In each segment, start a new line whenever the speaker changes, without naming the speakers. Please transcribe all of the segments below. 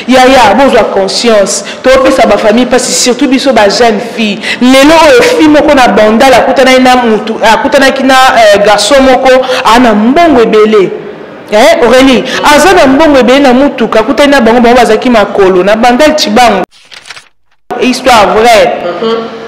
Yaya bozwa conscience, topesa ba famille pasi surtout biso ba jeune fille. Lelo oyo fille moko na bandal akutanaki na mutu, akutanaki na euh, garçon moko ana mbongo ebele. Eh, Aurélie, aza na mbongo ebele na mutuka, akutani na bango, bango bazalaki makolo na bandal Tshibangu. Histoire vraie. Mm -hmm.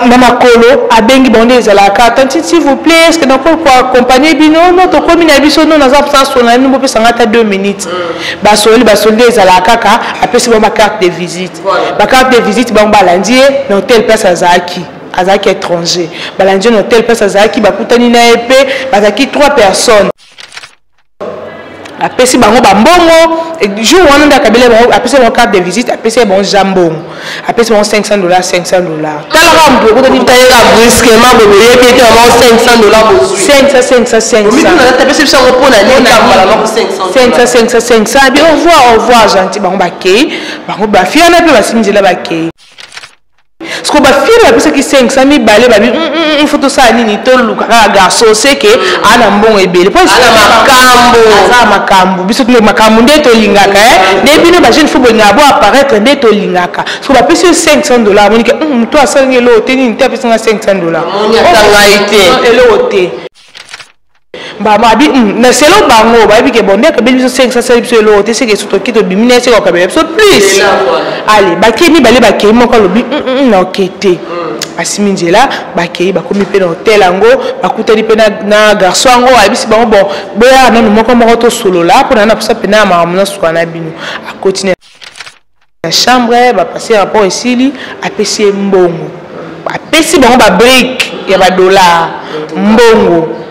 Na makolo abengi bango nde ezalaka tantine s'il vous plaît est ce que nakoki koaccompagne bino no tokomi na biso no naza mposa solola na bino bopesa ngai ata 2 minutes mm. Basololi basololi nde ezalaka kaka apesi bango bacarte de visite bacarte de visite bango balandi ye na hotel place azalaki azalaki étranger balandi ye na hotel place azalaki bakutani na ye mpe bazalaki 3 personnes apesi bango bambongo jour wana nde akabeli bango apesi bango carte de visite apesi bango ja mbongo apesi bango 500 dollars 500 dollars talaka moto
okotaka brusquement boye boyebi ete bango 500 dollars bozwi
500 500 500
apesi biso yango mpo na nini mbala moko
500 500 500 abi au revoir au revoir gentil bango bakei bango bafiana mpe basimi nzela bakei siko bafille bapesaki 500 mibale babi mm, mm, mm, fo tosala nini toluka kaka garçon seke aa na mbongo ebele po
makambo
aza makambo biso makambo nde tolingaka eh. nde bino bajeune fo bolingaka bo apparaître nde tolingaka siko bapesi yo 500 dollar amonike moto asalingi eloko te nini te apesi nga 500 dollar
eloko
te Ba abi hum na selon bango bayebi ke bon nde akabeli biso 500 asali biso eloko te seke soki tobimi na ye seke akabela biso plus ale bakei mibale bakei moko alobi hum, hum, na oke te basimi nzela bakei bakomi mpe na hotel yango bakutani mpe na, na garçon yango ayebisi bango bon boya nanu moko moko tosolola mpo na na posa mpena ya makambo nasuka na bino akoti na na chambre ba passer rapport esili apesi ye mbongo apesi bango ba brique ya ba dollar mbongo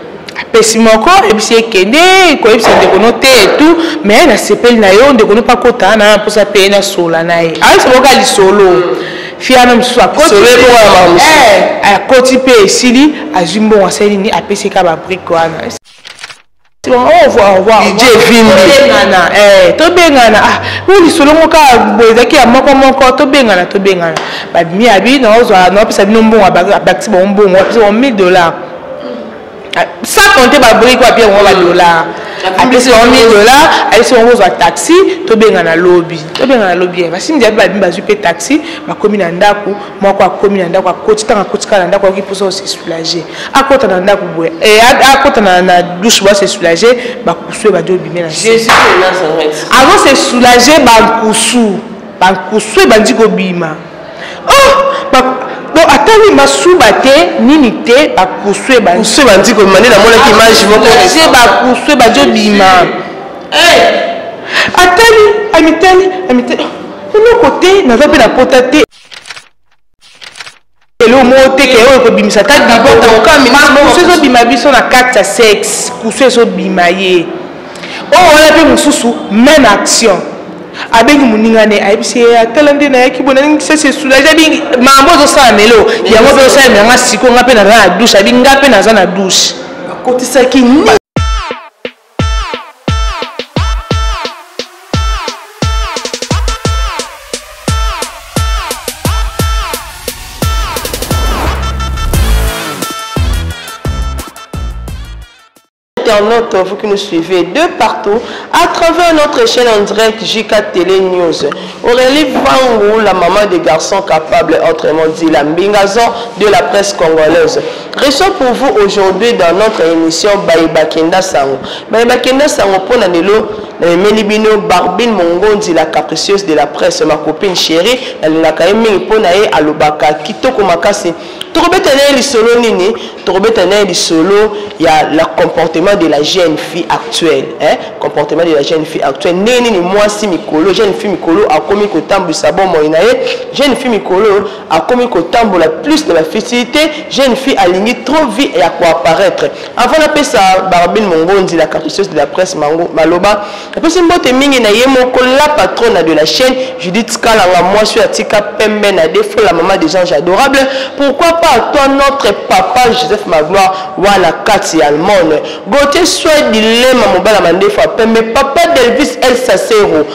apesi moko ayebisi ye kende koyebisa ndeko no te etout mais nasepeli na yo ndeko no mpe akota na mposa mpe nasola na ye ayebisa bango kaka lisolo fiana mosusu akoti eh, mpe esili azwi mbongo asali nini apesi kaka babrike wana
tobengana
eh, tobengana ah, oyo lisolo ngo kaka boye ezalaki ya moko moko tobengana tobengana babimi abi naozwa naopesa bino mbongo abakisi bango mbongo apesa bango 1000 dollars ah, sans compter babrike oyo apia bango badollar apesi bango 1000 dollars ayebisi bango bozwa taxi tobengana lobi tobengana lobi eh, basimbi abi babimi bazwi mpe taxi bakomi na ndako moko akomi na ndako akoti ntango akoti kaka na ndako ayoki mposa ose soulage akota na ndako boye eh, akota na, na douche boye ase soulage bakusu ebandi obime na azo se soulage bankusu bankusu ebandi kobima oh, donc atali masuba te nini te bakusu
ebandi ebandi kobima nde namonaki image moko
bakusu ebandi obima atali amitali amitali eloko te naza mpe na pota te eloko moko te ke oyo ekobimisa ata libokusu ezobima biso na kati ya sexe kusu ezobima ye oyo wana mpe mosusu même action abengi moninga ne ayebisi ye atala nde nayaki boye nalingi sese soulage abi mambo ezosala melo yango mpe osalemela nga sikoyo nga mpe naza na douche abi nga mpe naza na douche
akotisaki nini internautes, vous qui nous suivez de partout, à travers notre chaîne en direct JK Télé News. Aurélie Vangou, la maman des garçons capables, autrement dit la Mbingazon de la presse congolaise. Reçoit pour vous aujourd'hui dans notre émission Baïba Kenda Sango. Baïba Kenda Sango pour la lelo, namemeli bino Barbine Mongondi, la capricieuse de la presse, ma copine chérie, nalingaka ye mingi mpo na ye alobaka kitoko makasi. Tokobeta na ye lisolo nini? Tokobeta na ye lisolo ya la comportement de la jeune fille actuelle, hein? Comportement de la jeune fille actuelle. Ndenge nini mwasi mikolo, jeune fille mikolo akomi kotambwisa bomoi na ye, jeune fille mikolo akomi kotambola plus na ba futilité, jeune fille alingi trop vie ya ko apparaître. Avant napesa Barbine Mongondi la capricieuse de la presse mango maloba, napesi mbote mingi na ye moko la patronne de la chaîne Judith Kalanga, mwasi oyo atika pembe na défaut, la maman des anges adorables. Pourquoi pas toi notre papa Joseph Magloire wana kati ya Allemagne, Gauthier Sway Dilema mobala mandefu ya pembe, papa Delvis El Sacero,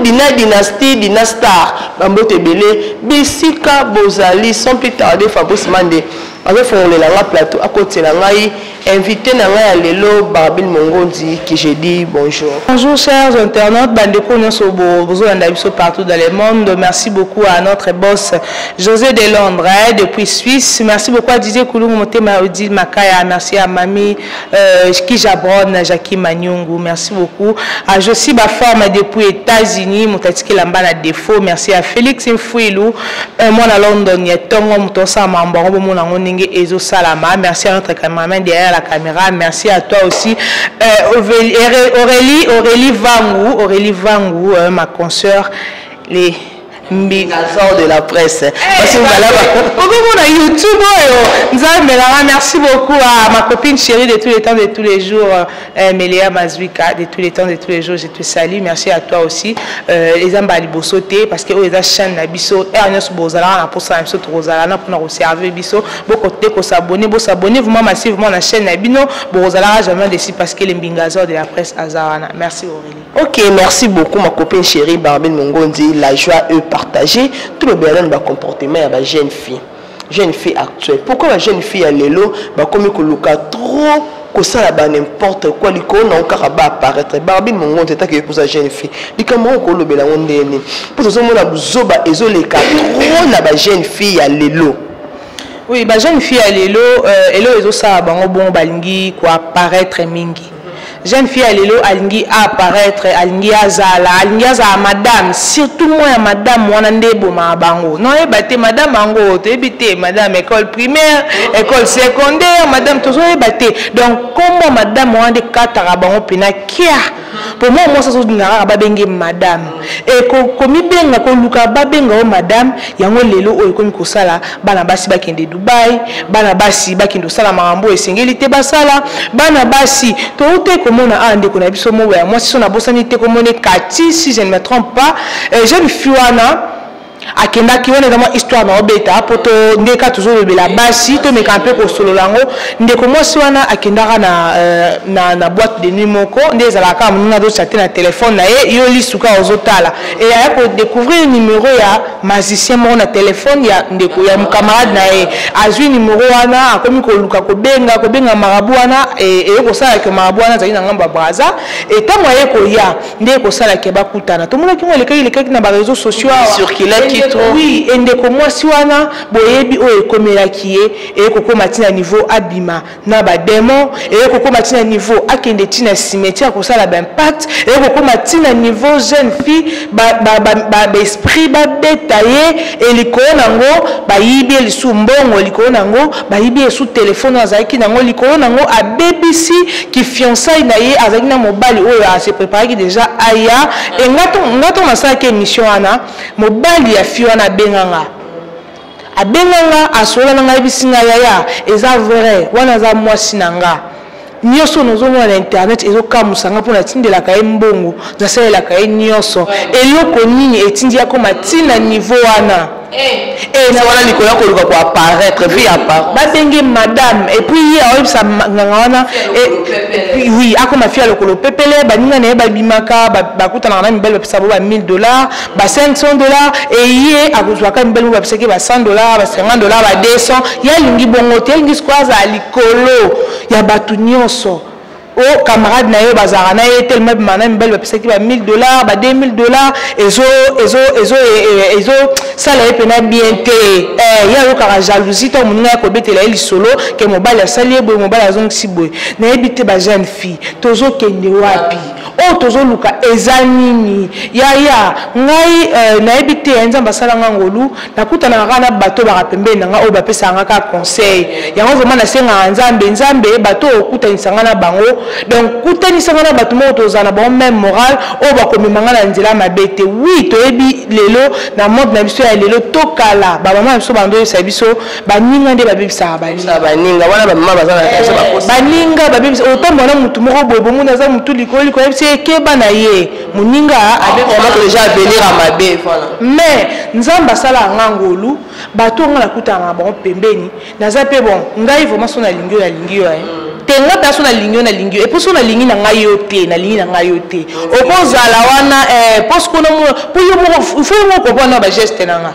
Dina Dynastie, Dina Star, bambote ebele bisika bozali. Sans plus tarder, Fabrice Mande Azofongolela nga plateau, akotela ngai invité na ngai ya lelo, Barbine Mongondi, qui je dis bonjour.
Bonjour chers internautes, bandeko nyonso bozolanda biso partout dans le monde. Merci beaucoup à notre boss José de Londres, hein, depuis Suisse. Merci beaucoup à Didier Koulungu Motema, Odile Makaya. Merci à Mami Kijabron, Jackie Manyungu. Merci beaucoup à Josie Baforme depuis États-Unis, Motatiki Lamba na défaut. Merci à Félix Mfouilou, moi na London, ya tongo mutosa mambo bomona ngo ndenge ezo salama. Merci à notre cameraman derrière la caméra. Merci à toi aussi, Aurélie Vangu, ma consoeur, les
Mbingazor de la presse.
Parce que voilà, okomona YouTube oyo Nzambe nanga. Merci beaucoup à ma copine chérie de tous les temps, de tous les jours, Méléa Mazwika, de tous les temps, de tous les jours, je te salue. Merci à toi aussi. Eza mbala liboso te, parce que oyo eza chaîne na biso. Heure nyonso bozalaka na posa na biso, tokozala na mpona koservir biso. Bokote kos'abonner, bos'abonner vraiment massivement na chaîne na bino. Bozalaka jamais déçu, parce que les Mbingazor de la presse aza wana. Merci Aurélie.
Ok, merci beaucoup ma copine chérie Barbine Mongondi, la joie est partagée. Tout le bien ba comportement ya ba jeune fille. Jeune fille actuelle. Pourquoi la jeune fille ya lelo ba komi koluka trop kosala ba n'importe quoi likolo na kaka ba apparaître? Barbine Mongondi, etaki eposa jeune fille. Likambo oyo kolobela ngo ndeni? Mpo tozomona buzoba ezoleka trop na ba jeune fille ya lelo.
Oui, ba jeune fille ya lelo, eloko ezosala bango bongo, balingi koapparaître mingi. Jeune fille ya lelo alingi apparaître, alingi azala, alingi azala madame. Surtout mwa ya madame wana nde ebomaka bango. Noyeba te madame yango, toyebi te madame école primaire, école secondaire, madame tozoyeba te. Donc kombo madame wana nde kataka bango mpena kia. Po mwa mwasi azolinga kaka babenge madame. E komibenga, koluka babenga o madame yango. Lelo oyo ekomi kosala bana basi bakende Dubai, bana basi bakende kosala makambo oyo esengeli te basala. Bana basi tout komona awa, ndeko na biso moko ya mwasi, so nabosani te, komona Kati, si je ne me trompe pas, jeune fille wana akendaki wana. Eza mwa histoire na obeta po to nde kaka tozolobela basi, tomeka mpe kosolola yango. Ndeko mwasi wana akendaka na boîte de nuit moko nde ezalaka kaka moninga azochatter na telefone na ye, yo lisuka ozotala. E aya kodécouvrir numéro ya magicien moko na telefone ya ndeko ya camarade na ye. Azwi numéro wana, akomi koluka kobenga marabout wana. Eye kosalaka marabout wana azali na ngambo ya Braza. E ntango aye koya nde ekosalaka bakutana. Tomonaki ngo elekaki na baréseaux sociaux awa.
Circulaki trop.
Oui, endeko mwasi wana, boyebi oyo ekomelaki ye. Eye kokóma ntina niveau abima na badémon, eye kokóma ntina niveau akende ntina cimetière kosala baimpact, eye kokóma ntina niveau jeune fille baesprit babeta ye. Elikolo nango bayibi ye lisusu mbongo, likolo nango bayibi ye lisusu telefone oyo azalaki nango, likolo nango abebisi kifiançailles na ye, azalaki na mobali oyo ase préparaki déjà aya. E nga ntongo nasalaki émission wana, mobali ya fille wana abenganga, abenganga, asolola na ngai, ayebisi ngai: "Yaya, eza vrai, wana aza mwasi na nga. Nyonso nazomona na internet ezokamwisa nga, mpo natindelaka ye mbongo, nasalelaka ye nyonso. Eloko nini etindi akoma ntina niveau wana?"
Na wana likolo ya koluka koapparaître, vie apparence.
Babenge madame, et puis ye aoyebisa nganga wana, oui, akoma fille ya lokolo pepele. Baninga na ye babimaka, bakutanaka na mibali, bapesa bo ba 1000 $, ba 500 $. E ye akozwaka mibali mo bapesaki ba 100 $, ba 50 $, ba 200. Ye alingi bongo te, alingi sikoyo azala likolo ya bato nyonso. O camarade na ye bazalaka na ye tellement bima na mibali bapesaki ba 1000 $, ba 2000 $, ezosala ye mpena bien te. Ye ayokaka jalousie ntango moninga ya kobetela ye lisolo ke mobali asali ye boye, mobali azongisi boye. Nayebi te, bajeune fille, tozokende wapi? Oyo tozoluka eza nini? Yaya, ngai nayebi te. Ya Nzambe asalanga ngolu, nakutanaka kaka na bato baka pembeni na ngai oyo bapesaka nga kaka conseil. Yango vraiment nasengaka Nzambe: Nzambe, bato oyo okutanisa nga na bango, donc kutanisa nga na bato moko tozala na bango même moral, oyo bakomema nga na nzela mabe te. Oui, toyebi lelo na monde na biso ya lelo, tokala bamama na biso bando oyebisa biso baninga nde babebisaka.
Baninga, baninga wana, bamama baza na biso bakosi.
Baninga babebisa. Otambola na motu moko boye, bomoni aza motu likolo likolo, yebisi ekeba na ye, moninga.
Déjà avenir ya mabe, voilà.
Mais Nzambe asalaka nga ngolu, bato nga nakutana na bango pembeni, naza mpe bon. Ngai vraiment, so nalingi yo, nalingi yo te. Nga mpe so nalingi yo, nalingi yo. Et puis so nalingi na ngai yo te, nalingi na ngai yo te. Okozala wana mpo sikoyo, mpo yo moko, faut yo moko comprendre na bageste na nga.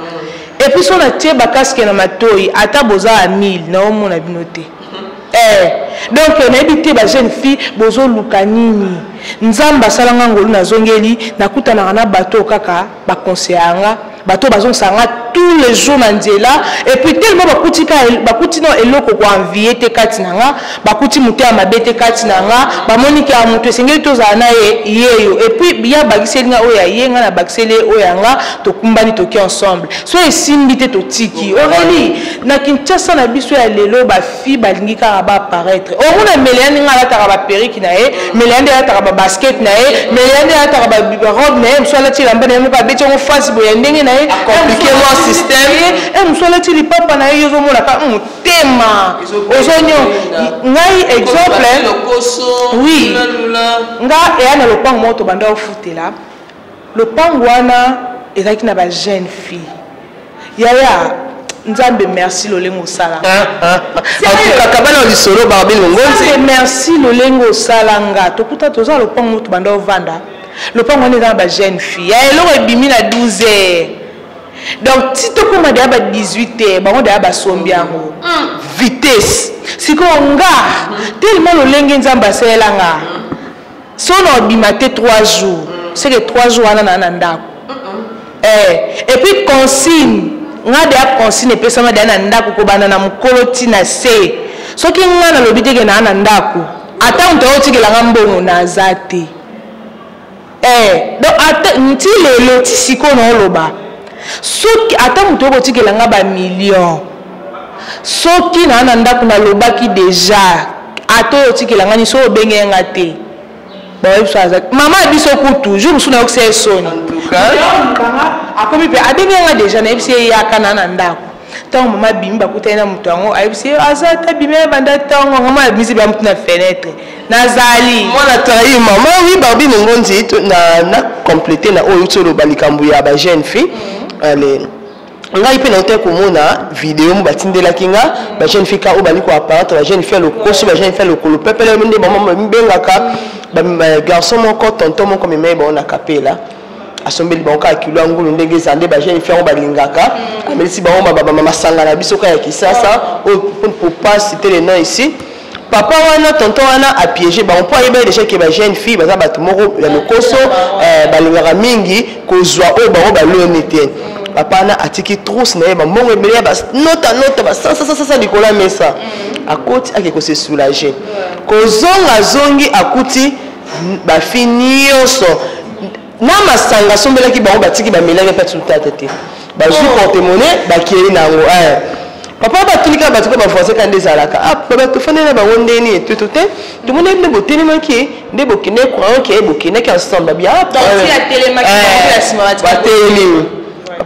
Et puis so natie bacasques na matoi, ata boza ya 1000, naomona bino te. Donc nayebi te, bajeune fille bozoluka nini? Nzambe asalanga ngolu, nazongeli, nakutanaka na bato oyo kaka baconseillaka nga, bato oyo bazongisaka nga tous les jours na nzela. Et puis tellement bakuti ka bakuti na eloko koenvier te kati na nga, bakuti motema mabe te kati na nga, bamoni ke ya moto esengeli tozala na ye yeyo. Et puis ya bakiseli nga oyo ya ye, nga nabakiseli ye oyo ya nga, tokumbani, toki ensemble. So esimbi te, totiki. Aurélie, na Kinshasa na biso ya lelo, bafille balingi kaka baapparaître. Omona Meleya ndenge alataka baperruque na ye, Meleya nde alataka babasket na ye, Meleya nde alataka barobe na ye, mosu alati elamba na ye moko, abeti yango fasi boye ya ndenge na ye.
Compliqué mwa système.
Mosu alati lipapa na ye, yo ozomonaka motema ozonio. Ngai exemple, oui, nga eya na lopango moko, tobanda ofutela lopango wana, ezalaki na bajeune fille. Yaya, Nzambe merci lolenge osala.
Kaka bana lisolo, Barbine Mongonzi.
Nzambe merci lolenge osala nga. Tokuta toza na lopango moko, tobanda ovanda lopango wana, eza na bajeune fille ya eloko ebimi na 12 heures, donc ti tokóma deya ba 18 heures, bango deya basombi yango. Vitesse. Sikoyo nga, tellement lolenge Nzambe asalela nga, so na obima te 3 jours, c'est que 3 jours wana naa na ndako. Et puis consigne nga deya, consigne epesama deya na ndako, kobanda na mokolo ntina se soki nga nalobi teke naa na ndako, ata moto aotikelanga mbongo naza te. Donc ata nti lelo ti sikoyo naoloba, soki ata moto okotikelanga bamillion, soki naa na ndako, nalobaki déjà, ata oyo otikelanga ni, soki obenge nga te, baoyebi biso aza mama ya biso. Kutu jour mosusu nayokisa ye soni, akomi mpe abenge nga déjà, nayebisi ye yaka na na ndako. Ntango mama abimi, bakutani na moto yango, ayebisi ye aza te, abimi banda ntango. Mama abimisi bya motu na fenêtre, nazali.
Mwana trahi mama. Oui, Barbine Ngonzi, na complété na oyo ti oloba likambo ya bajeune fille. Ale, ngai mpe nautai komona video mo batindelaki nga, bajeune fille ka oyo bali koapparaître, bajeune fille ya lokoso, bajeune fille ya lokolo pepele nde bamama mibengaka. Garçon moko, tonton moko amemai bango na kapela, asombeli bango kaka kilo ya ngulu ndenge eza nde bajeune fille yango balingaka, amelisi bango masanga na biso kaka ya Kisasa oyo, pour pas citer le nom ici. Papa wana, tonton wana, apiéger bango mpo ayebaki déjà ke bajeune fille baza bato moko ya lokoso, balingaka mingi kozwa oyo bango baloni te. Papa wana atiki trousse na ye, bambongo ebele ya banota nota basasasasa likolo ya mesa. Akoti, ake kose soulager, kozonga azongi, akuti bafille nyonso na masanga asombelaki bango batiki, bamelaki mpe tata te, bazwi porte-monnaie, bakei na yango. Papa batuni kaka bato ka bavoisin ka nde ezalaka tofandeli na bango ndeni etutu te, tomoni nde botelemaki, nde bokende courant ke bokendaki ensemble, babi batelemi.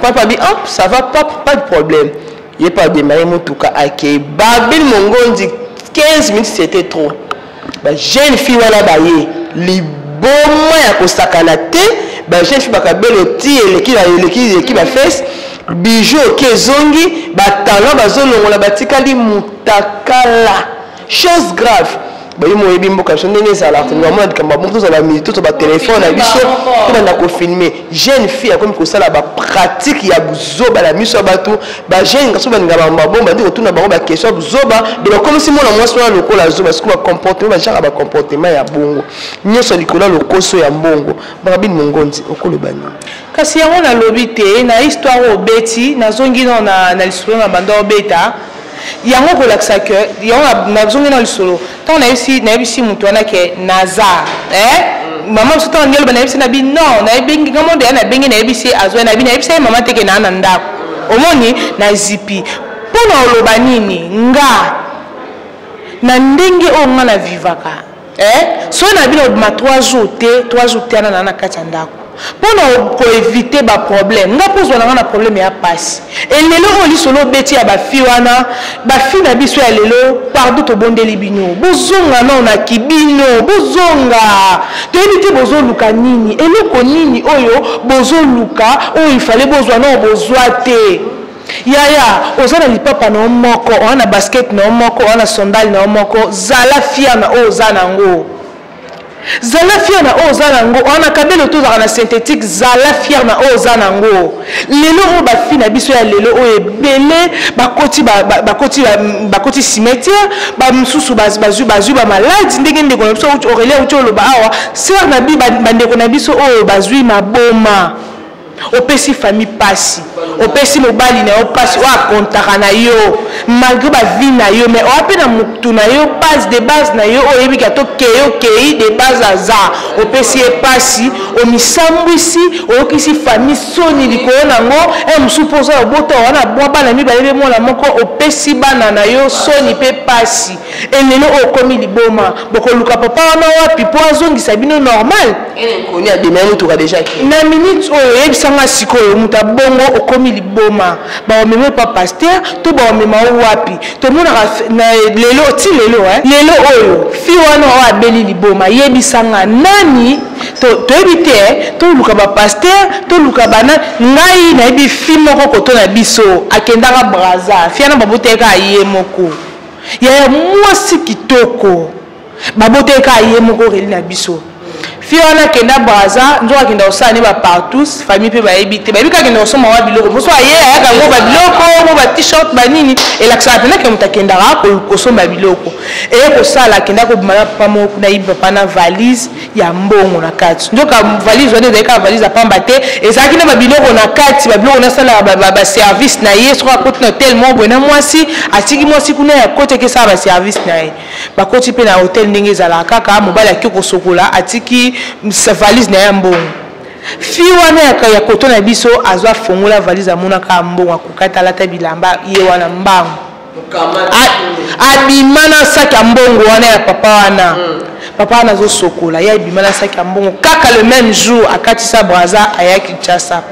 Papa abi: "Ah, ça va, pas, pas de problème." Ye mpe adémarrer motuka, akei. Barbine Mongondi, 15 minutes c'était trop, bajeune fille wana baye liboma ya kosakana te. Bajeune fille bakabelo ti eleki eleki eleki, bafese bijou oke ezongi, batalon bazolongola, batikali mutakala. Chose grave, bayi moyebi mboka biso ndenge ezalaka, tolinga likambo ya bongo, tozala minute to batelefone na biso, tobanda kofilmer. Jeune fille akomi kosala bapratique ya buzoba na miso ya bato. Bajeune garçon balinga bango, bandi kotuna bango baquestion ya buzoba, de bakomisi mwana mwasi wana lokola zoba. Sikoyo bacomportement, bajaka bacomportement ya bongo nyonso likolo ya lokoso ya mbongo. Barbine Mongonzi, okoloba nini?
Kasi yango nalobi te na histoire oyo obeti, nazongi no na lisolo na banda obeta yango, kolakisa ke yango nazongi na lisolo. Ntango nayebisi moto wana ke naza mama mosusu, ntango ngeloba, nayebisi na bi non, nayebengi nga mondo ya nabengi, nayebisi ye, azwa na bi, nayebisi ye mama teke naa na ndako, omoni na zipi. Mpo na oloba nini? Nga na ndenge oyo nga na vivaka, soki na bino obima 3 jours te, 3 jours te wana naa na kati ya ndako mpo na koéviter baproblème. Nga mpo ozwa na nga na problème ya pasi. Elelo oyo lisolo obeti ya bafille wana, bafille na biso ya lelo, pardon, tobondeli bino, bozonga nao na kibino, bozonga. Toyebi te bozoluka nini, eloko nini oyo bozoluka, oyo ifale bozwa nao, bozwa te. Yaya, oza na lipapa na yo moko, oza na basket na yo moko, oza na sandale na yo moko, zala fier na oyo oza nango. Zala fier na oyo oza nango. Wana kabelo tozalaka na synthétique, zala fier na oyo oza nango. Lelo oyo bafi na biso ya lelo oyo ebele bakoti bakoti bakoti cimetière, bamosusu bazwi bazwi bamaladi ndenge ndeko na biso Aurélie auti oloba awa, sœur na bi bandeko na biso oyo bazwi maboma. Opesi famille pasi, opesi mobali na yo pasi oyo akontaka na yo malgré bavie na yo, mais oya mpe na motu na yo base de base na yo oyo oyebi ka tokei okei de base aza, opesi ye pasi, omisambwisi, oyokisi famille soni likolo nango. E mosusu mpo oza obota wana mwa bana mibale mpe mwana moko, opesi bana na yo soni mpe pasi. Elelo oyo okomi liboma, bokoluka papa wana wapi mpo azongisa bino normal?
Koni abima motuka déjà.
Na minute oyo oyebisanga sikoyo, moto abongo okomi liboma, baomema pa pasteur to baomema o wapi? Tomonaka lelo ti lelo, lelo oyo fi wana oyo abeli liboma, yebisanga nani toyebi te. Toluka bapasteur, toluka bana. Ngai nayebi fi moko koto na biso akendaka Braza, fi wana baboteka ye moko, yaya mwasi kitoko, baboteka ye moko Aurélie na biso. Fi wana akenda Braza, nzoka akenda kosala ne bapartous, famille mpe bayebi te, bayebi kaka akenda kosomba wa biloko moso, aye ayaka yango babiloko mo ba t-shirt banini, elakisaka mpena ke moto akendaka kosomba biloko. Eye kosala, akenda kobima na papa moko kuna, ayibi papa na valise ya mbongo na kati. Nzoka valise wana ezalaki kaka valise ya pamba te, ezalaki na babiloko na kati, babiloko nasalaka baservice na ye. Soki akoti na hotel moko boye na mwasi, atiki mwasi kuna ya koti, akesala baservice na ye, bakoti mpe na hotel ndenge ezalaka kaka, mobali aki kosokola, atiki valise na ye ya mbongo. Fi wana ya koto na biso azwa fongola valise, amonaka mbongo, akokata, alata bilamba ye wana mbango, abima na saki ya mbongo wana ya papa wana. Papa wana azosokola, ye abima na saki ya mbongo kaka. Le même jour akatisa Braza, aya Kinshasa.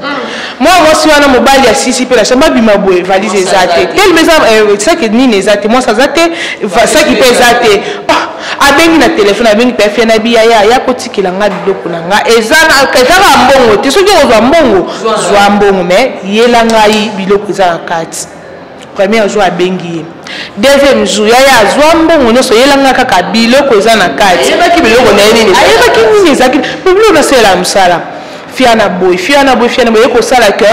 Mwana mwasi wana, mobali asisi mpe na chambre, abima boye, valise eza te, telema eza saki nini eza te, mwasi aza te, saki mpe eza te. Abengi na telefone, abengi mpe afia na biya, ya kotikela nga biloko na nga, ezaka mbongo te. Soki ozwa mbongo, zwa mbongo, mais yela ngai biloko eza na kati. Premier jour abengi ye, deuxième jour, yaya azwa mbongo nyonso, yelanga kaka biloko eza na kati.
Ayebaki biloko na ye nini?
Ayebaki nini ezalaki po biloko nasalela mosala. Fia na boye, fia na boye, fia na boye, ye kosala ke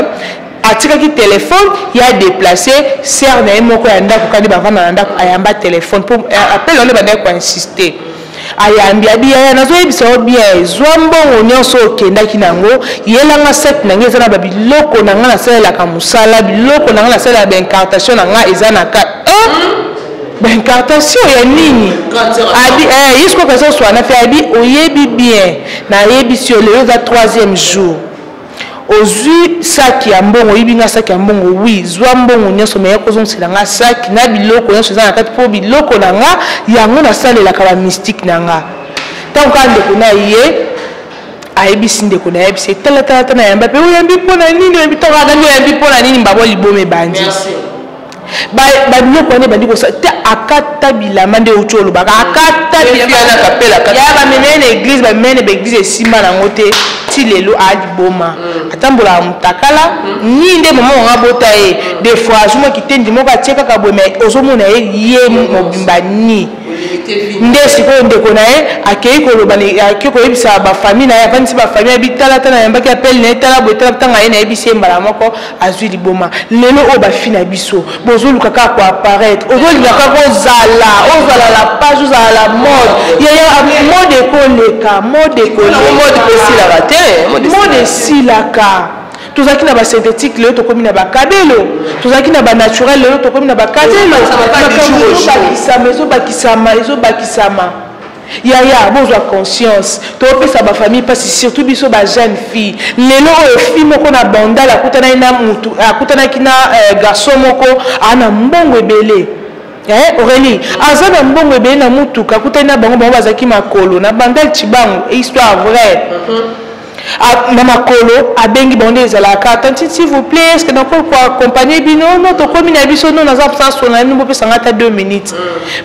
atikaki telefone ya déplace sœur na ye moko ya ndako kandi bavanda na ndako. Ayamba telefone mpo appel wana ebandaki koinsiste. Ayambi, abi: "Yaya, nazoyebisa yo bien, zwa mbongo nyonso okendaki nango, yelanga saki na ngai eza na babiloko na ngai nasalelaka mosala, biloko na ngai nasalelaka baincantation na ngai eza na ka." Baincantation ya nini? Abi ye sikoyo kasi oswana. Mpe abi: "Oyebi bien, nayebisi yo, lelo eza troisième jour, ozwi saki ya mbongo, oyibi nga saki ya mbongo. Oui, zwa mbongo nyonso, mais ya kozongisela nga saki na biloko nyonso eza na kati, mpo biloko na nga yango nasalelaka bamystique na nga." Ntango kaka ndeko na ye ayebisi, ndeko na yebisi: "Etalatala ta nayamba mpe oyambi mpo na nini? Oyambi ntango adami, oyambi mpo na nini?" Mbabo liboma ebandi, babiloko wana ebandi kosala te. Akata bilamba nde outi olobaka, akata ya bamemeye na église, bamemeye na baéglise, esimba nango te. Ti lelo aliboma, atambolaka motakala nini nde mama wanga abota ye. Des fois azomwa kitendi moko atie kaka boye, mais ozomona ye, ye mobimba ni nde. Sikoyo ndeko na ye akei koloba, akei koyebisa bafamille na ye, avandisi bafamille, abi: "Tala ta nayambaki appel na ye, tala boye, tala." Ntanga ye nayebisi ye, mbala moko azwi liboma. Lelo oyo bafi na biso bozoluka kaka koapparaître, ozolinga kaka ozala, ozala la page, ozala la mode. Yaya, mode ekoleka, mode
ekoleka te.
Mode esilaka. Tozalaki na basynthétique, lelo tokomi na bakabelo. Tozalaki na banaturel, lelo tokomi na bakabelo. Ezobakisama, ezobakisama, ezobakisama. Yaya, bozwa conscience, topesa bafamille mpasi, surtout biso bajeune fille. Lelo oyo fille moko na Bandal akutanaki na mutu, akutanaki na garçon moko aa na mbongo ebele. Aurélie aza na mbongo ebele na mutuka, akutani na bango, bango bazalaki makolo na Bandal Cibango, histoire vraie. Na makolo, abengi bango nde ezalaka: "Tantine, s'il vous plaît, est ce que nakoki koaccompagne bino? No tokomi na biso, no naza mposa sona bino, bopesanga ata 2 minutes."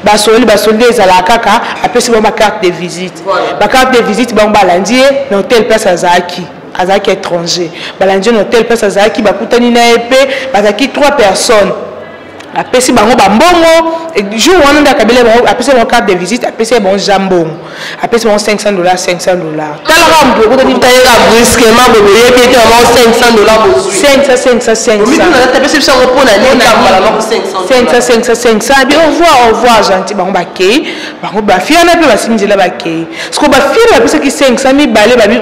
Basoli, basoli nde ezalaka kaka, apesi bango bacarte de visite. Bacarte de visite, bango balandi ye na hotel place azalaki, azalaki étranger. Balandi ye na hotel place azalaki, bakutani na ye mpe, bazalaki trois personnes. Apesi bango bambongo jour wana nde akabeli bango, apesi bango carte de visite, apesi bango ja mbongo, apesi bango 500 dollars, 500 dollars. Talaka moto okotani.
Tayeka brusquement boye, boyebi ete mama 500 dollars bozwi.
500, 500, 500.
Apesi biso yango mpona nini? Mbala moko
500. 500, 500, 500. Abi au revoir, au revoir, gentil. Bango bakei, bango bafille wana mpe basimi nzela, bakei. Siko bafille bapesaki 500 mibale, babi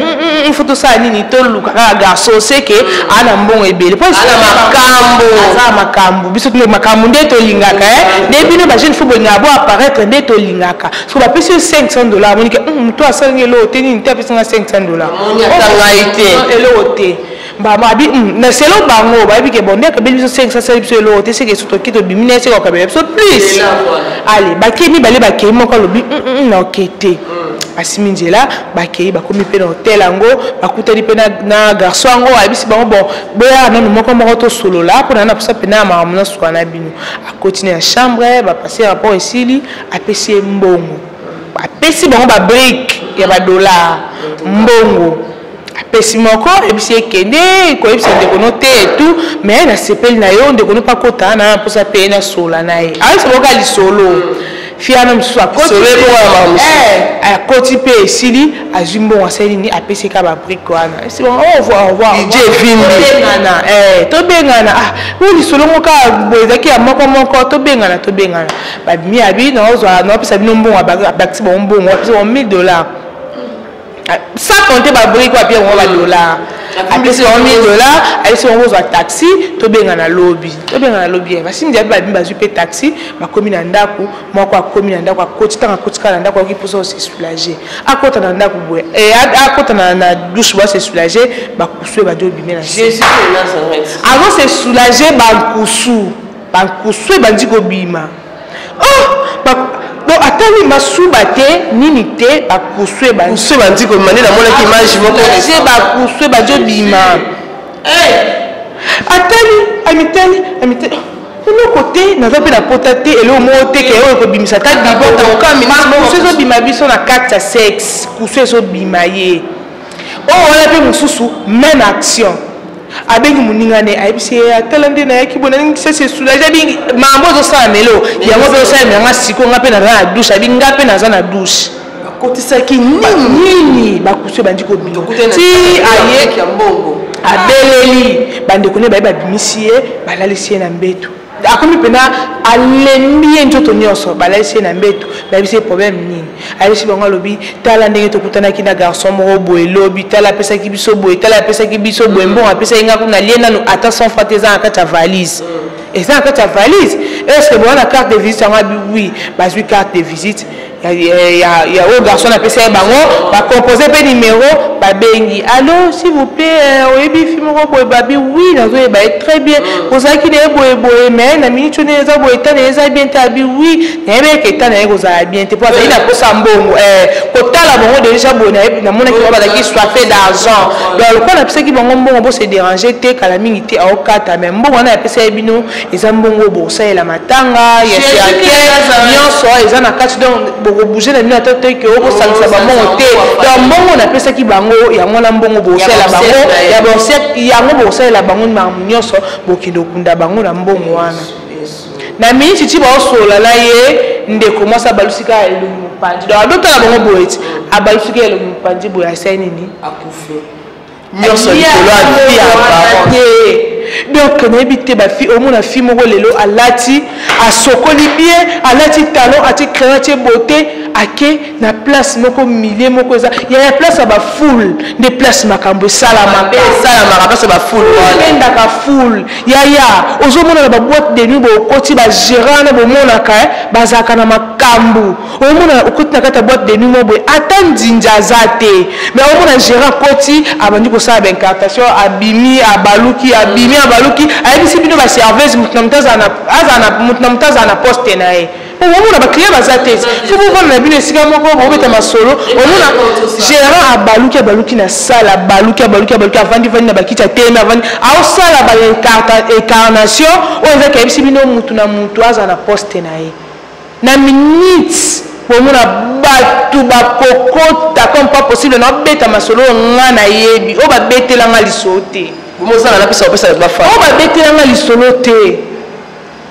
faut tosala nini? Toluka kaka garçon seke aa na mbongo ebele po
Ana makambo.
Aza makambo. Biso tuna makambo nde tolingaka nde bino bajeune faut bolingaka bo apparaître nde tolingaka. Siko bapesi yo 500 dollars, amonike moto asalingi eloko te, nini te, apesinga 500 dollars.
Amoni ata ngai te.
Eloko te. Mbamo abi na selon bango bayebi ke bon, nde akabeli biso 500, asali biso eloko te, seke soki tobimi na ye, seke akabela biso plus. Ale, bakei mibale, bakei, moko alobi na oke te. Basimi nzela, bakei, bakomi mpe na hotel yango, bakutani mpe na garçon yango. Ayebisi bango: bon, boyaka nanu moko moko, tosolola mpona na posa mpena ya makambo nasuka na bino. Akoti na chambre, bapase rapport, esili, apesi ye mbongo, apesi bango babrique ya badollar. Mbongo apesi moko, ayebisi ye: kende koyebisa ndeko no te etu, mais nasepeli na yo, ndeko no mpe akota na mposa mpe ye nasola na ye. Ayebisa bango kaka lisolo. Fiana mosusu akoti mpe, esili, azwi mbongo, asali nini? Apesi ka babrique wana. Esi bango: au revoir, au revoir. Tobengana, tobengana. Ah, oyo lisolo ngo kaka boye, ezalaki ya moko moko. Tobengana, tobengana. Babimi, abi naozwa, naopesa bino mbongo. Abakisi bango mbongo, apesi bango 1000 dollars, sans compter babrique oyo apia bango badollar. Apesi bango 1000 dollars, ayebisi bango: bozwa taxi, tobengana lobi, tobengana lobi. Basindi abi, babimi, bazwi mpe taxi, bakomi na ndako. Moko akomi na ndako, akoti. Ntango akoti kaka na ndako, akoki mposa ose soulager, akota na ndako boye, akota na douche boye, ase soulager, bakusu ebandi obime na. Azo se soulager, bankusu, bankusu ebandi kobima. Oh, donc atali masuba te, nini te, bakusu.
Ebandi ebandi kobima nde namonaki image moko.
Bakusu ebandi obima. Atali, amitali, amitali, eloko te, naza mpe na pota te, eloko moko te ke oyo ekobimisa ata libokusu ezobima biso na kati ya sexe, kusu ezobima ye. Oyo wana mpe mosusu, même action. Abengi moninga ne, ayebisi ye: atala nde nayaki boye, nalingi se soulager. Abi mambo ezosala melo yango mpe osalemela nga sikoyo, nga mpe naza na douche. Abi nga mpe naza na douche.
Akotisaki nini?
Nini, bakusu ebandi kobima ti aye abeleli bandeko ne baye, babimisi ye, balalisi ye na mbeto. Akomi mpena alembi ye nzoto nyonso, balalisi ye na mbeto, bayebisi ye problème nini. Ayebisi bango, alobi: tala ndenge tokutanaki na garçon moko boye lobi, tala apesaki biso boye, tala apesaki biso boye, mbongo apesaki nga kuna, lie nanu ata 100 francs te, eza na kati ya valise, eza na kati ya valise. Est ce que boza na carte de visite yango? Abi oui. Bazwi carte de visite ya oyo garçon apesa ye bango, bacompose mpe numéro, babengi: allo, s'il vous plaît, oyebi fi moko boye? Babi oui, nazoyeba ye très bien, ozalaki na ye boye boye, mais na minute oyo eza boye, eta na ye eza bien te. Abi oui, nayebi eke eta na ye kozala bien te, po azali na posa mbongo. Kotala bango déjà boye, namonaki bango bazalaki soife d'argent. Donc lokola napesaki bango mbongo, bose déranger te, kala mingi te aokata, mais mbongo wana yapesa ye bino eza mbongo oyo bokosalela matanga ya cercueil nyonso eza na kati. Donc bokobouge na bino ata te ke okosangisa bambongo te. Donc mbongo napesaki bango yango wana, mbongo bokosalela bango ya obsèques yango, bokosalela bango makambo nyonso, bokende okunda bango na mbongo wana. Na miniti ti baosolola na ye, ndeko mwasi abalusi kaka elongi mopanzi. Donc adotala bango boye ti abalusi kaka elongi mopanzi boye, asali nini?
Akufi nyonso likolo ya vie ya parent.
Te, donc nayebi te. Bafi omona fi moko lelo alati, asokoli bien, alati talon, atie crayon, atie beauté, ake na place moko, milieu moko eza ya place ya bafoule, nde place makambo esalamaka.
Esalamaka place ya bafoule.
Endaka foule yaya, ozomona na baboîte de nuit, bokoti, bagérant wana bomonaka bazalaka na makambo. Omona okoti na kati ya boîte de nuit mo boye, ata ndinzi aza te, mais omona gérant akoti, abandi kosala baincantation, abimi, abaluki, abimi, abaluki, ayebisi bino baserveuse, moto na moto azala na poste na ye. Omona baclient baza te, fo bovanda na bino esika moko, bobeta masolo. Omona gérant abaluki, abaluki na salle, abaluki, abaluki, abaluki, avandi, vandi na bakiti, atelemi, avandi, aosala baincarnation oyo ezaki. Ayebisi bino mutu na mutu aza na poste na ye. Na minute bomona bato bakokota comme pas possible, na obeta masolo oyo nga nayebi, oyo babetelanga lisolo te.
Bomozala napesa, opesa bafa.
Oyo babetelanga lisolo te.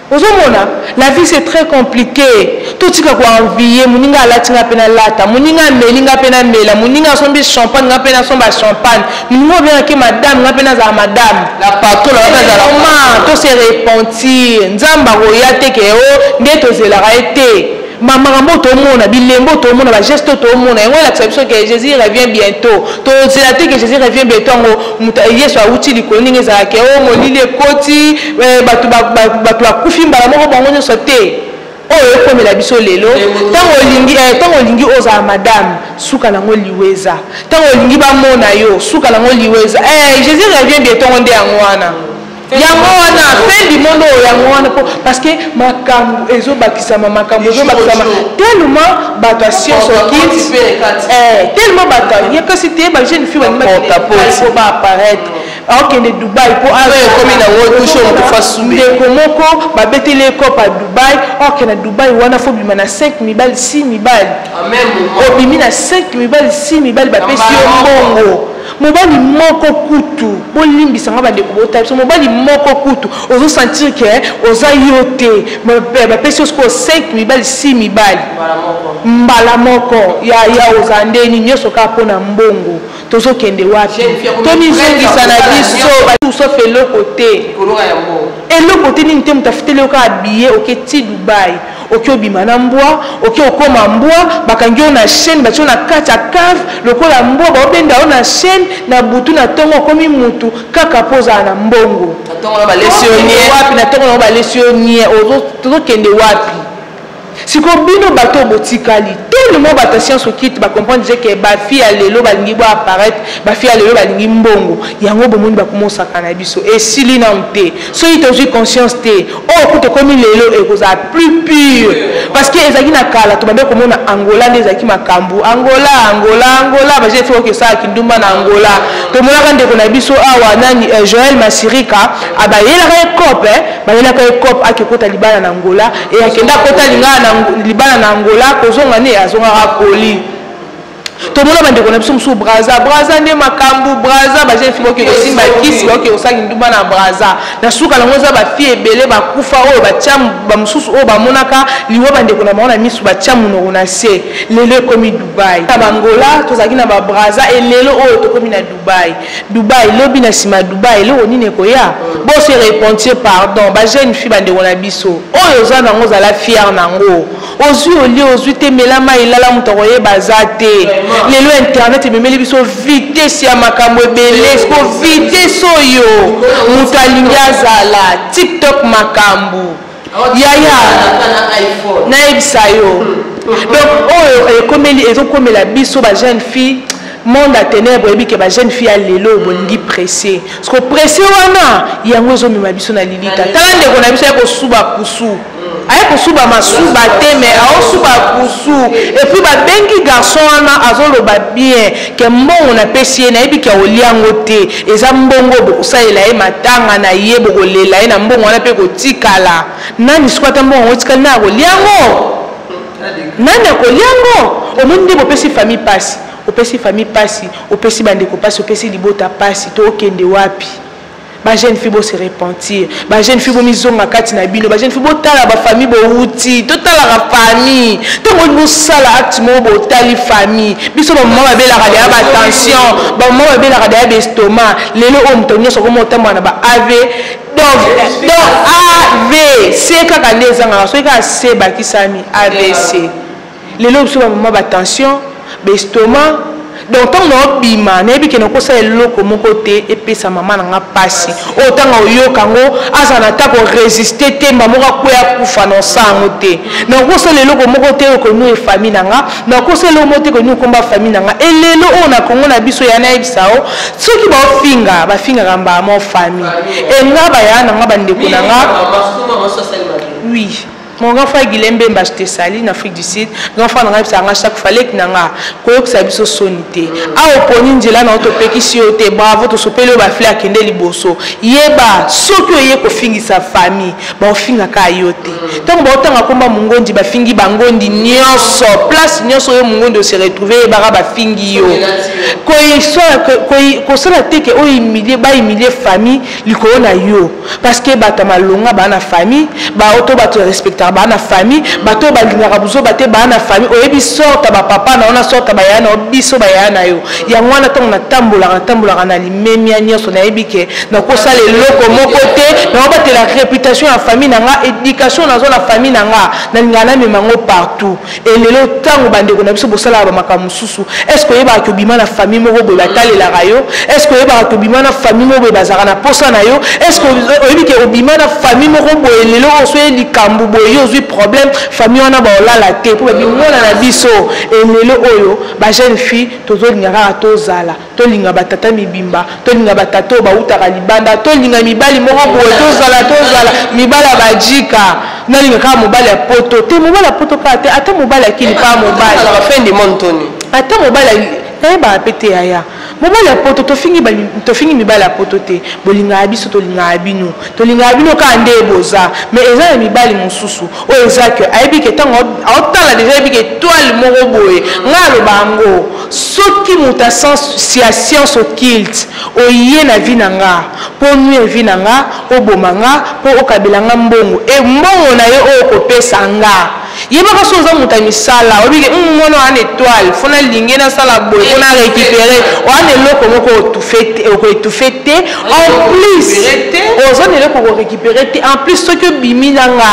Ozomona, la vie c'est très compliqué. Totika ko envier, moninga alati nga pe nalata, moninga ameli nga pe namela, moninga asombi champagne nga pe nasomba champagne, moninga obengaki madame nga pe nazala madame.
La patronne nga pe nazala.
Comment to se repentir? Nzambe akoya te ke o nde tozelaka ye te. Makambo oyo tomona, bilembo oyo tomona, ba gestes oyo tomona, yango elakisa biso que Jésus revient bientôt. Tozela te que Jésus revient bientôt yango moto Yesu awuti likolo ndenge ezalaka ke o molili ekoti, bato bato bakufi mbala moko bango nyonso te. Oyo ekomela biso lelo, ntango olingi, ntango olingi ozala madame, suka nango liwa eza. Ntango olingi bamona yo, suka nango liwa eza. Jésus revient bientôt yango nde yango wana. Yango wana fin du monde oyo yango wana po parce que makambo ezobakisama, makambo ezobakisama tellement bato ya science occulte, tellement bato ya kasi te ba jeune fille balingi po ba apparaître, akokende Dubai po
ekomi nango touche moto fa sube.
Ndeko moko babeteli ye cope ya Dubai, okende na Dubai wana fo bima na 5 mibali, 6 mibali, obimi na 5 mibali, 6 mibali, bapesi yo mbongo. Mobali moko kutu, bolimbisa nga bandeko botala biso, mobali moko kutu ozosentir ke oza yo te, bapesi yo sikoyo 5 mibali, 6 mibali mbala moko ya ya oza ndeni nyonso kaka mpona mbongo. Tozokende wapi? Tomizongisa na biso, sauf eloko te, eloko te nini te. Moto afuteli yo kaka billet, oke ti Dubai, oki obima na mbwa, oki okoma mbwa, bakangi yo na chaîne, batie yo na kati ya cave lokola mbwa, baobenda yo na chaîne na butu na ntongo, okomi mutu kaka mpo ozala na mbongo. Wapi na ntongo nango balesi yo nie? Tozokende wapi sikoyo? Bino bato oyo botikali, tellement bato ya science occulte bacomprendre déjà ke bafille ya lelo balingi bo apparaître, bafille ya lelo balingi mbongo. Yango bomoni bakomosaka na biso esili nanu te. Soki tozwi conscience te, oyo kuta ekomi lelo ekozala plus pure, parce que ezalaki na kala tobande komona Angola nde ezalaki makambo. Angola, Angola, Angola, bajeune fille oyo esalaki ndumba na Angola. Tomonaka ndeko na biso awa nani, Joel Masirika, abayelaka ye cope, bayelaka ye cope akekota libala na Angola e akenda akota libala na Angola, kozonga nde azongaka koli. Tomona bandeko na biso mosusu Braza, Braza nde makambo, Braza bajeune fille baoke kosimba kisi, baoke kosala ndumba na Braza. Na suka nango eza bafille ebele bakufa, oyo batia bamosusu oyo bamonaka liwa bandeko na bango na misu, batia monoko na se. Lelo ekomi Dubai, na bangola tozalaki na babraza, e lelo oyo tokomi na Dubai. Dubai lobi, na nsima ya Dubai eloko nini ekoya? Bose repentir, pardon. Bajeune fille, bandeko na biso, oyo oza nango ozala fier nango. Ozwi olie, ozwi te mela mai, elala, moto akoyeba aza te. Lelo internet ememeli biso vitesse ya makambo ebele. Siko vitesse oyo moto alingi azala TikTok, makambo yaya nayebisa yo. Donc oyo ekomeli, ezokomela biso bajeune fille, monde ya ténèbre. Oyebi ke bajeune fille ya lelo bolingi pressé, parce que pressé wana yango ezomema biso na lilita. Tala ndeko na biso ya kosuba kusu, aye kosuba masuba te, mais aosuba kusu. Et puis babengi garçon wana, azoloba bien ke mbongo napesi ye, nayebi ke akolia yango te, eza mbongo bokosalela ye matanga na ye, bokolela ye na mbongo wana mpe kotikala nani. Sikoyo ata mbongo yango etikali, na akolia yango? Nani akolia yango? Omoni nde bopesi famille pasi, opesi famille pasi, opesi bandeko pasi, opesi libota pasi. Tookende wapi? Bajeune fille, bose repentir. Bajeune fille, bomizonga kati na bino. Bajeune fille, botala bafamille bowuti. Totalaka famille ntango bosala acte moko, botali famille. Biso bamama babelaka deya batension, bamama babelaka deya baestomac. Lelo oyo moto nyonso akoma otambola na ba av, donc AVC kaka nde ezangaka. Soki kaka C bakisami AVC. Lelo biso bamama, batension, baestomac. Donc ntango naobima, nayebi ke nakosala eloko moko te epesa mama na nga mpasi oyo ntango oyoka yango azala na ta korésister te, mba moko akweya kufa na osala yango te. Nakosala eloko moko te oyo konui famille na nga, nakosala eloko moko te konui komba famille na nga. Elelo oyo na Kongo na biso ya nayebisa o, soki baofinga, bafingaka mbala mo famille enga, baya na nga, bandeko na nga. Oui. Mon grand frère Guilain Mbemba, je te salue en Afrique du Sud. Grand frère na nga chaque fois leki na nga koyokisa biso soni te. Awa oponi nzela na topekisi yo te. Bravo, tosopeli yo ba fleur kende liboso. Yeba soki oye kofingisa famille, baofingaka yo te. Ntango baotanga komba Mungondi, bafingi bangondi nyonso, place nyonso oyo Mungondi ose retrouver, yebaka bafingi yo. Kosala te ke oyo humilie, ba humilie famille likolo na yo, parce que bato ya malonga baa na famille, baoto bato ya respectaka baa na famille, bato oyo balingaka buzoba te baa na famille. Oyebi sorte ya bapapa na yo na sorte ya bayaya na yo, biso bayaya na yo. Yango wana ntango natambolaka, natambolaka na limemia nyonso, nayebi ke nakosala eloko moko te, nakobatela réputation ya famille na nga, éducation nazwa na famille na nga, nalingaka namema yango partout. Elelo ntango bandeko na biso bosalaka bamakambo mosusu, est ce que oyebaka ke obima na famille moko boye batalelaka yo? Est ce que oyebaka ke obima na famille moko boye bazalaka na posa na yo? Est ce que oyebi ke obima na famille moko boye, lelo oyo soki likambo boye yo ozwi problème, famille wana baolala te mpo babimona na biso? Elelo oyo ba jeune fille tozolinga kaka tozala, tolinga batata mibimba, tolinga batata oyo bautaka libanda, tolinga mibali moko boye, tozala mibali ya bajika. Nalinga kaka mobali ya poto te, mobali ya poto kaka te, ata mobali akili pa mobali
fin du monde toni,
ata mobali nayebaka pe te. Yaya, mobali ya poto, tofingi mibali ya poto te. Bolingaka biso, tolingaka bino, tolingaka bino kaka nde boza. Mais eza na mibali mosusu oyo eza ke ayebi ke ntango aotala deja, ayebi ke étoile moko boye. Ngai aloba yango, soki moto ya science occulte oye na vie na nga mpo nuire vie na nga, oboma nga mpo okabela nga mbongo, e mbongo na ye oyo okopesa nga, yebaka so oza moto ya misala, oyebike mwana wana étoile, fo nalingi nasala boye mpo na récupérer wana eloko moko okoétouffe te. En plus oza na eloko okorécupérer te. En plus soki obimi na nga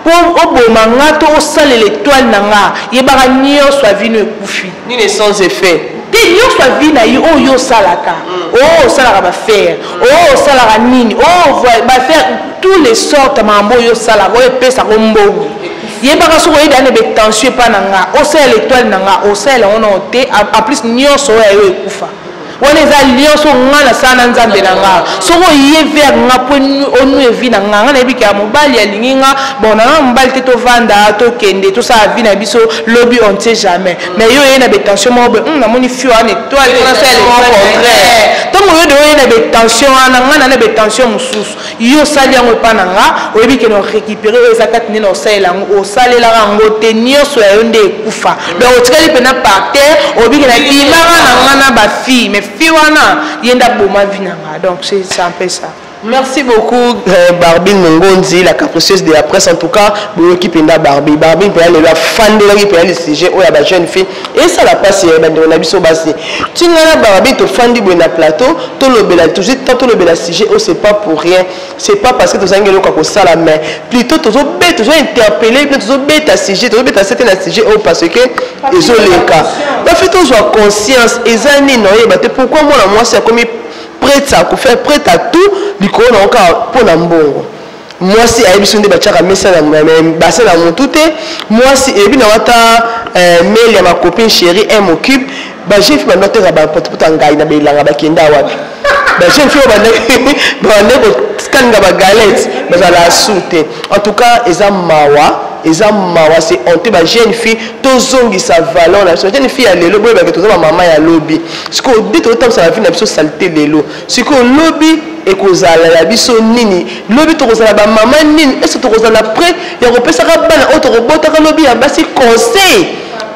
mpo oboma nga to osalela étoile na nga, yebaka nyonso ya vino ekufi.
Nini sans effet?
Te, nyonso ya vie na yo oyo osalaka, oyo osalaka baaffaire, oyo osalaka nini, oyo baaffaire, tous les sortes makambo oyo osalaka oyo epesaka mbongo, yebaka soki oyebi ane betension epa na nga, osalela étoile na nga, osalela yango nao te. En plus nyonso oyo ya yo ekufa. Wana eza nyonso nga nasala na Nzambe na nga. Soki oye vers nga mpo onuire vie na nga, nga nayebi ke ya mobali alingi nga, bon, nanga mobali te, tovanda, tokende, tosala vie na biso, lobi on ne sait jamais. Mais yo oye na betension moko boye, namoni fio wana étoile mpona sala contraire. Ntango oyo de oye na betension wana, nga na betension mosusu, yo osali yango epa na nga, oyebi ke na récupérer oyo eza kati nde na osalela yango, osalelaka yango te, nyonso ya yo nde ekufa. Donc otikali mpena par terre, oyebi ke na bimaka na nga na bafille, mais fille wana ye nde aboma vie na nga. Donc c'est un peu ça.
Merci beaucoup, Barbine Mongonzi, la capricieuse de la presse. En tout cas, boyoki penda Barbie. Barbie penda lelo afandelaki penda le sujet oyo ya ba jeune fille. Et ça la passe ya bandeko na biso basi. Tingana Barbie tofandi boye na plateau, tolobela toujours tant tolobela sujet oyo, c'est pas pour rien. C'est pas parce que tozangi eloko ya kosala, mais plutôt tozobeta, tozo interpeller, bino tozobeta sujet, tozobeta sete na sujet oyo parce que ezoleka. Bafi tozwa conscience eza nini oyeba te pourquoi mwana mwasi akomi prête à kofaire, prête à tout likolo na kaka mpo na mbongo. Mwasi ayebi so nde batiaka mesa na bassin na motu te. Mwasi eyebi na wata mail ya ma copine chérie m occupe. Bajeune fille banda oteka bapotopoto ngai na belanga, bakenda wapi? Bajeune fille oyo bande kokalinga bagalette bazala su te. En tout cas eza mawa, eza mawa, c'est honte. Bajeune fille, tozongisa valeur na biso. Bajeune fille ya lelo, boyebake toza bamama ya lobi. Sikoyo nde tozotambwisa na vie na biso saleté lelo, sikoyo lobi ekozala ya biso nini? Lobi tokozala bamama nini? Est ce tokozala prêt ya kopesaka bana oyo tokobotaka lobi ya basi conseil,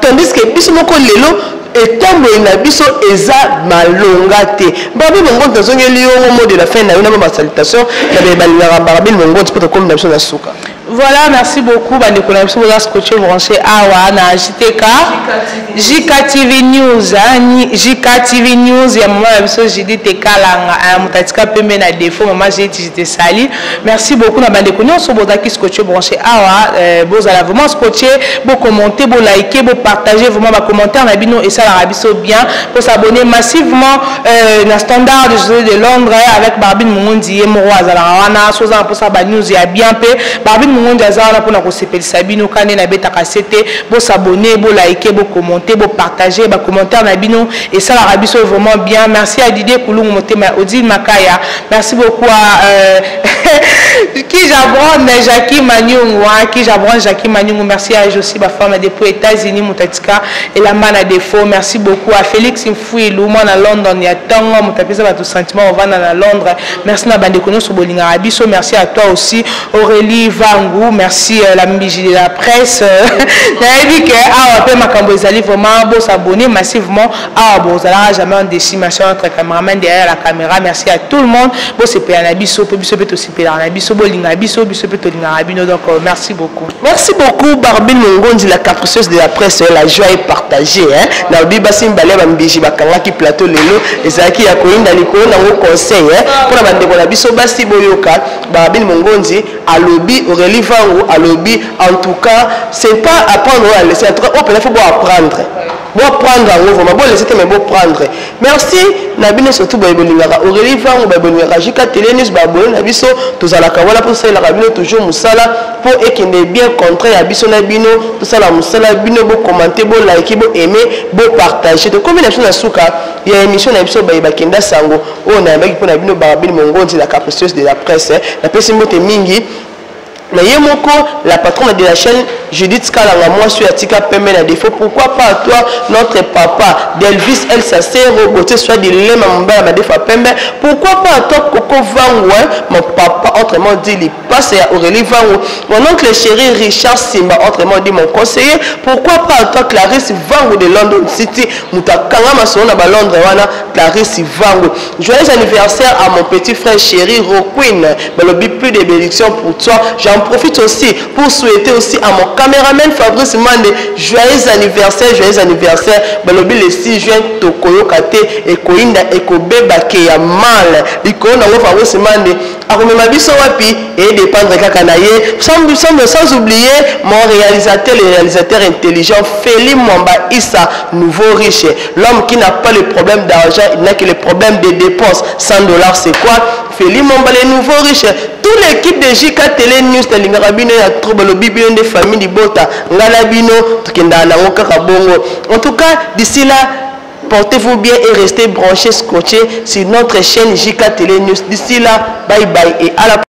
tandis que biso moko lelo etamboli na biso eza malonga te? Barbine Mongonti, nazongeli yo mot de la fin na yo na ba salutation na balingaka Barbine Mongonti mpo tokomi na biso na suka.
Voilà, merci beaucoup. Bandeko na biso boza scotché, branché awa na JTK JK TV News, hein, JK TV News ya mama na biso Judith Kalanga, moto atika pembe na défaut. Mama Judith, je te salue. Merci beaucoup na bandeko nyonso bozalaki scotché, branché awa. Bozala vraiment scotché, bocommenter, boliker, bopartager, vraiment bacommentaire na bino esalaka biso bien. Pour s'abonner massivement na Standard de Londres avec Barbine Mungundi, ye moko azalaka wana. Soza na mposa banews ya bien mpe Barbine Mungundi aza wana mpona kosepelisa bino. Kande nabetaka se te, bosabonner, bolike, bocommenter, bopartager. Bopartage bacommentaire na bino, esalaka biso vraiment bien. Merci à Didier Kulungu Motema, Odile Makaya. Merci beaucoup à Kijabron Jackie Manyungu, hein, Kijabron Jackie Manyungu. Merci à Josie Bafama depuis États-Unis, Mutatika elamba na défaut. Merci beaucoup à Félix Mfuilu, mwana London ya ntongo, moto apesa bato sentiment ovanda na Londres. Merci na bandeko nyonso bolingaka biso. Merci à toi aussi, Aurélie Vangu. Merci la mbiji de la presse. Nayebi ke awa mpe makambo ezali vraiment. Bosabonner massivement awa, bozalaka jamais en déçu. Merci à notre cameraman derrière la caméra. Merci à tout le monde. Bosepela na biso mpe biso mpe tosepelaka na biso. Bolingaka biso, biso mpe tolingaka bino. Donc merci beaucoup.
Merci beaucoup, Barbine Mongondi, la capricieuse de la presse. La joie est partagée, hein. Nalobi basi mibale bambiji bakangaki plateau lelo, ezalaki ya koyinda likolo nango conseil, hein. Mpona bandeko na biso basi, boyoka Barbine Mongondi alobi, Aurélie Vangu alobi. En tout cas, c'est pas apprendre oyo alaisser. En tout cas, oyo mpenza faut boapprendre, boprendre yango vraiment. Bolese te, mais boprendre. Merci na bino, surtout boye bolingaka Aurélie Vangu, boye bolingaka Jika Télé News. Baboye na biso, tozalaka wana mpo tosalelaka bino toujours mosala mpo ekende bien. Contrat ya biso na bino, tosala mosala, bino bocommenter, bolike, boaime, bopartage. Tokomi na biso na suka ya émission na biso. Baye bakenda sango oyo nayambaki mpo na bino, Barbine Mongonzi, la capricieuse de la presse. Napesi mbote mingi na ye moko, la patronne de la chaîne, Judith Kalanga, mwasi oyo atika pembe na défaut. Pourquoi pas à toi, notre papa Delvis El Sacero Gautier, soit dilema mobala madefa pembe. Pourquoi pas à toi, Coco Vangu, hein, mon papa, autrement dit lipase ya Aurélie Vangu, mon oncle chéri Richard Simba, autrement dit mon conseiller. Pourquoi pas à toi, Clarisse Vangu de London City, moto akanga masolo na balondres wana, Clarisse Vangu. Joyeux anniversaire à mon petit frère chéri Roquin, balobi plus de bénédictions pour toi. J'en profite aussi pour souhaiter aussi à mon caméraman Fabrice Mande joyeux anniversaire, joyeux anniversaire. Balobi le 6 juin tokoyoka te, ekoyinda, ekobebake ya mal likolo nango. Fabrice Mande akomema biso wapi, edépendre kaka na ye. Sans oublier mon réalisateur, le réalisateur intelligent, Félix Mwamba Issa, nouveau riche, l'homme qui n'a pas le problème d'argent, il n'a que le problème de dépenses. 100 $, c'est quoi? Félix Mwamba, le nouveau riche. Toute l'équipe de JK Télé News, nalingaka bino ya trop. Balobi bino nde famille libota, ngai na bino tokendaka nango kaka bongo. En tout cas, d'ici là, portez-vous bien et restez branchés, scotchés sur notre chaîne JK Télé News. D'ici là, bye bye et à la